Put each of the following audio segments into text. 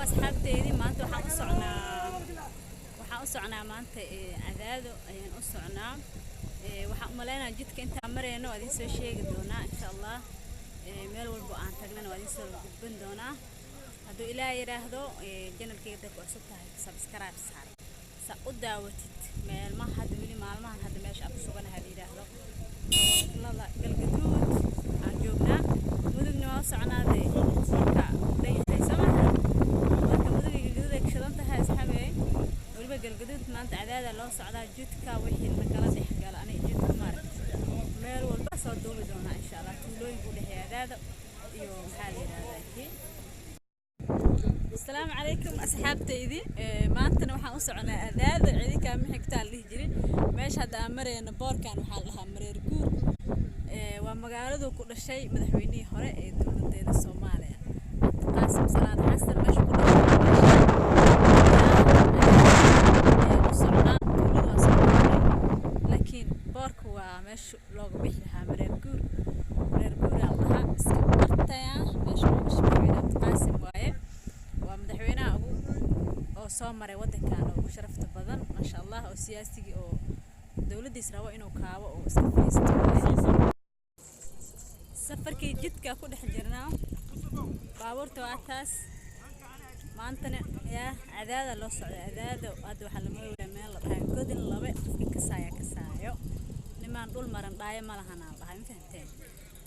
Asxaabteydii, maanta waxaan u socnaa maanta Cadaado ayaan u socnaa. Waxaan u maleynayaa jidka intaan marayno waa idiin soo sheegi doonaa, insha Allah. Meel walbo aan tagnana waa idiin soo gudbin doonaa, hadduu Ilaah yidhaahdo. Channelkayga dadka cusub tahay, subscribe saar sa u daawatid meelmaha hadda weli maalmahan hadda meesha aan ku suganahay la yidhaahdo gobolada Galgaduud aan joognaa. Mudugna waa u socnaa dee, marka dhan yahay soo maha. Marka Mudug iyo Galgaduud ay ka shidan tahay, asxaabey. Weliba Galgaduud maanta Cadaada loo socdaa. Jidka wixii nagala dhex gala aniga jidka maaragta meel walba soo duubi doonaa, insha Allah, tuulooyinka u dhexeeya Cadaada iyo maxaa la yidhahdaa kii. Asalaamu calaykum, asxaabtaydii. Maantana waxaan u soconaa Adaado. Cidinkaa ma xigtaa la dhihi jiray. Meesha hadda aan marayno boorkan waxaa la dhahaa Mareer Guur. Waa magaaladuu ku dhashay madaxweynihii hore ee dowladeena Soomaaliya, Qaasim Salaad Xasan, meesha ku dhashay. Meesha u socnaa tuulada waa soo marnay, laakiin boorka waa meesha looga bixi lahaa Mareer Guur. Mareer Guur aa la dhahaa, iska bartaya. Meesha lagu dhashay madaxweyne Cabdiqaasim waaye. Waa madaxweynaha ugu oo soo maray wadankan oo ugu sharafta badan, maasha Allah, oo siyaasigii oo dowladdiis rabo inuu kaabo oo iska fadhiisto waaye. Safarkii jidka ku dhex jirnaa, baabuurta waa taas. Maantana yaa Cadaada loo socda. Cadaado hadda waxaa la mooyaa meel la dhahay Godin Labe. Qofkii kasaaya kasaayo, nimaan dhul maran dhaayo ma lahan aan dhahay, ma fahanteen?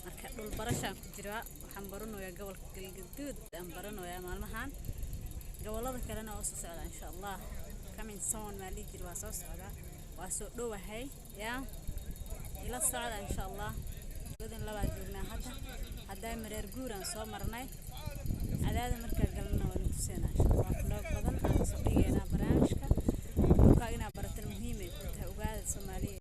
Marka dhul barashaan ku jiraa. Waxaan baranayaa gobolka Galgaduud aan baranayaa maalmahan. Gobolada kalena waa soo socdaa, insha Allah. Coming soon maa dhihi jiri, waa soo socdaa, waa soo dhowahay. Yaa ila socda, insha Allah. Godin Labaa joognaa hadda. Haddaa Mareer Guuraan soo marnay.